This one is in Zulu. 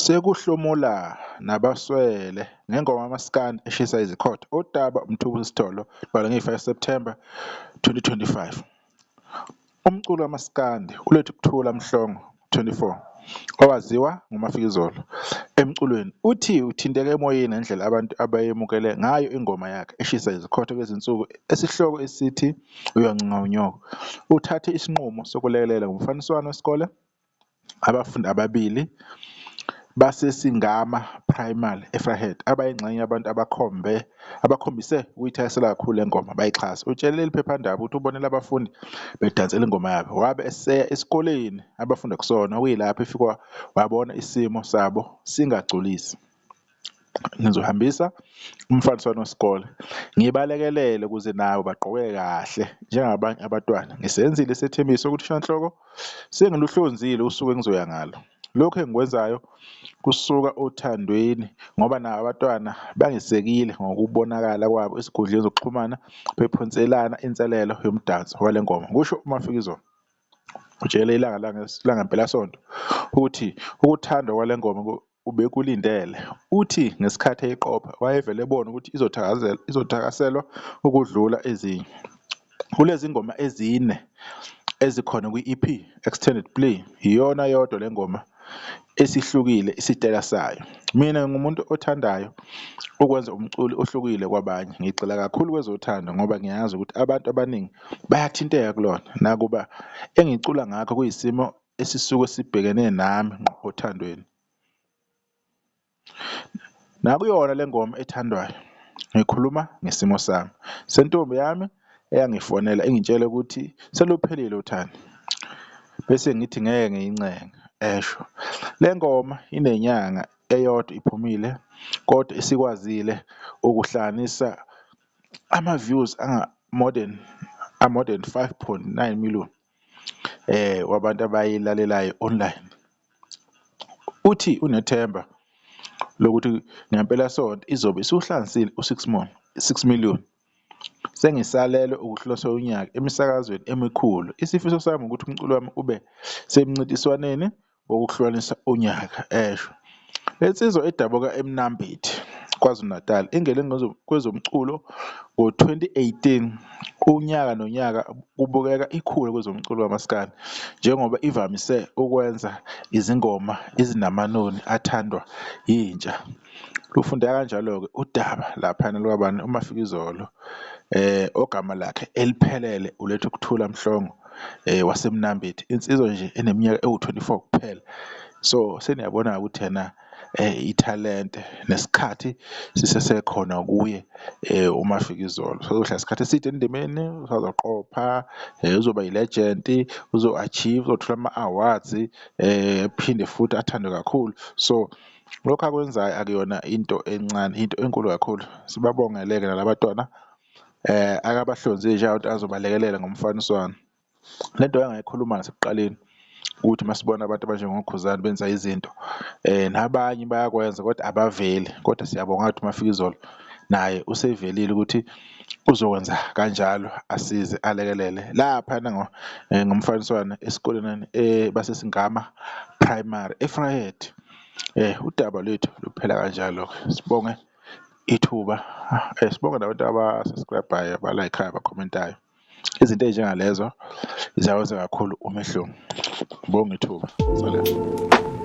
Sekuhlomula nabaswele ngengoma kamaskandi eshisa izikhotha. Udaba uMthukusi Sithole lubhalwe ngeyi-5 Septhemba 2025. Umculi kamaskandi uLethukuthula Mhlongo, 24, owaziwa ngoMafikizolo emculweni, uthi uthinteke emoyeni ngendlela abantu abayemukele ngayo ingoma yakhe eshisa izikhotha kulezi zinsuku esihloko sithi "Uyoncengwa Unyoko". Uthathe isinqumo sokulekelela ngomfaniswano wesikole abafundi ababili baseSingama Primary eVryheid abayingxenye yabantu abakhombise ukuyithakasela kakhulu le ngoma bayixhasa. Utshele leli phephandaba ukuthi ubone labafundi bedansela ingoma yabo, wabe eseya esikoleni abafunda kusona okuyilapho efike wabona isimo sabo singagculisi. Ngizohambisa umfaniswano wesikole ngibalekelele ukuze nabo bagqoke kahle njengabanye abatwana. Ngisenzile isethembiso kuthishanhloko, sengiluhlonzile usuku engizoya ngalo. Lokhu engikwenzayo kusuka othandweni ngoba nabo abantwana bangisekile ngokubonakala kwabo ezinkundleni zokuxhumana bephonselana inselelo yomdanso wale ngoma, kusho uMafikizolo. Utshele ilanga Langempelasonto ukuthi ukuthandwa kwale ngoma ubekulindele. Uthi ngesikhathi eyiqopha wayevele ebona ukuthi izothakaselwa ukudlula ezinye. Kulezi ngoma ezine ezikhona kwi-EP, Extended Play, iyona yodwa le ngoma esihlukile isitayela sayo. Mina ngingumuntu othandayo ukwenza umculo ohlukile kwabanye, ngigxila kakhulu kwezothando ngoba ngiyazi ukuthi abantu abaningi bayathinteka kulona. Nakuba engicula ngakho kuyisimo esisuke sibhekene nami ngqo othandweni. Nakuyona le ngoma ethandwayo ngikhuluma ngesimo sami sentombi yami eyangifonela ingitshela ukuthi seluphelile uthando bese ngithi ngeke ngiyincenge, esho. Le ngoma inenyanga eyodwa iphumile kodwa isikwazile ukuhlanganisa ama-views anga-more than a-more than 5.9 million wabantu abayilalelayo online. Uthi unethemba lokuthi ngempelasonto izobe isiwuhlanganisile u-6 million. Sengisalelwe ukuhlolwa unyaka emisakazweni emikhulu. Isifiso sami ukuthi umculo wami ube semncintiswaneni wokuhlukanisa unyaka, esho. Le nsizwa edabuka eMnambithi, KwaZulu-Natal, ingene kwezomculo ngo-2018. Unyaka nonyaka kubukeka ikhula kwezomculo kamaskandi njengoba ivamise ukwenza izingoma ezinamanoni athandwa yintsha. Lufundeka kanjalo-ke udaba laphayana lukabani uMafikizolo ogama lakhe eliphelele uLethukuthula Mhlongo waseMnambithi, insizwa nje eneminyaka ewu-24 kuphela. So seniyabona-ke ukuthi ena ithalente nesikhathi sisesekhona kuye uMafikizolo. Usazohlala isikhathi eside endimeni, usazoqopha, uzoba i-legend, uzo-achieve-a, uzothola ama-awards phinde futhi athandwe kakhulu. So lokhu akwenzayo akuyona into encane, into enkulu kakhulu. Sibabongele-ke nalabantwana akabahlonzile njengabantu azobalekelela ngomfaniswano. Le nto engayikhuluma ngasekuqaleni ukuthi masibona abantu abanjengoKhuzani benza izinto nabanye bayakwenza kodwa abaveli, kodwa siyabonga ukuthi uMafikizolo naye usevelile ukuthi uzokwenza kanjalo asize alekelele laphayana ngomfaniswano esikoleni baseSingama Primary eVryheid. Udaba lwethu luphela kanjalo-ke, sibonge ithuba, sibonge nabantu aba-subscribe-ayo, aba-like-ayo, abakhomentayo. Izinto ey'njengalezo ziyawenza kakhulu umehluko. Ngibonge ithuba. Salam.